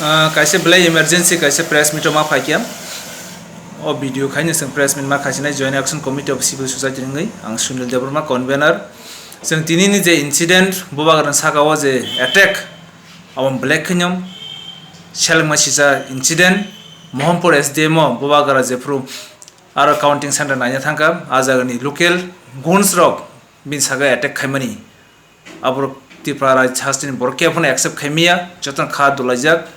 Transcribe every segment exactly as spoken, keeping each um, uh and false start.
Ah, kaisa belai emergency kaisa press meet o ma phaikha. O video khaino chwng press meet ma khaisinai Joint Action Committee of Civil Society wngwi. Ang Sunil Debbarma, convener. Chwng tinini je incident, Bubagra saka o je attack, abo belai khaino selengma sisa incident. Mohanpur S D M o Bubagra jephru aro counting center naina thangkha, a jagani local goons rok bini saka attack khaimani. Aborok Tripura Rajya hasteni borok khe phano accept khaimaya, jotono kha dolaijak.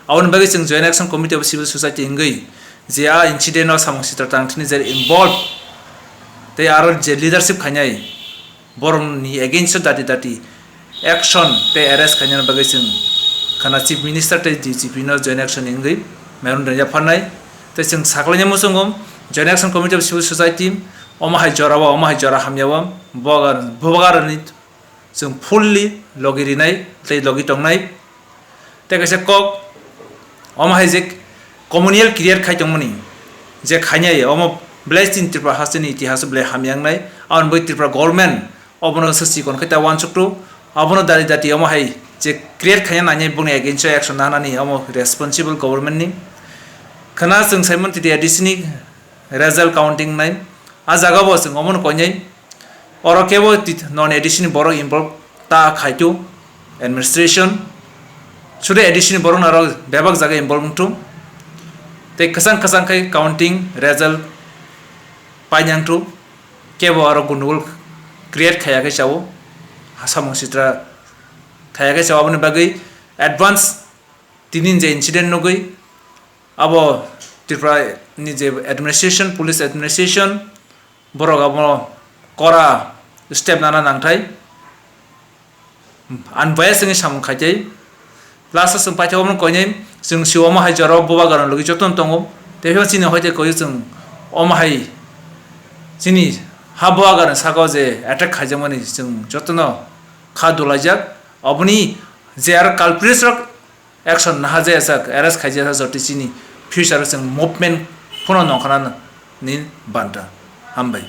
Aboni bagwi chwng Joint Action Committee of Civil Society wngwi je a incident o samung sitra tangthini je involved tei aro je leadership khainai borokni against o dati dati action tei arrest khainani bagwi chwng khana Chief Minister tei D G P no Joint Action wngwi memorandum yapharnai. Tei chwng saklaina muchungo Joint Action Committee of Civil Society omo hai jora o, omo hai jora hamya o, Bubagra, Bubagrani chwng fully logi rinai tei logi tongnai. Tei kaisa kok, omo hai je communal create khai tongmani, je khainai omo belai chini Tripura hasteni itihas belai hamya wngnai. Aboni bagwi Tripura government obono se chikon khe ta uansuktu, abono dati dati omo hai je create khaina nainai boni against o action nanani omo responsible government ni. Khana chwng saimon titi A D C ni result counting nai, a jaga bo chwng omono koinai. Oro kebo tit-, non A D C ni borok involve ta khaitu administration. Sudu A D C ni borok naro bebak jaga involve wngtu. Tei kwchang kwchang khai counting result painangtu. Kebo aro gundugul create khaya khe chao. Samung sitra khaya khe chao. Aboni bagwi advance tini je incident nugwi abo Tripura ni je administration, police administration, borok abo kora step nana nangthai. Ang bias wngwi samung khaitwi last o chwng paithago koinai chwng si omo hai jora o Bubagra logi jotono tongo. Tei chini hoite koi chwng omo hai chini ha Bubagra saka o je attack khaijakmani chwng jotono kha dolaijak. Oboni je aro culprits rok action naharjak, arrest khaijak, jotoi chini future o chwng movement phano nongkhorna ni banta. Hambai.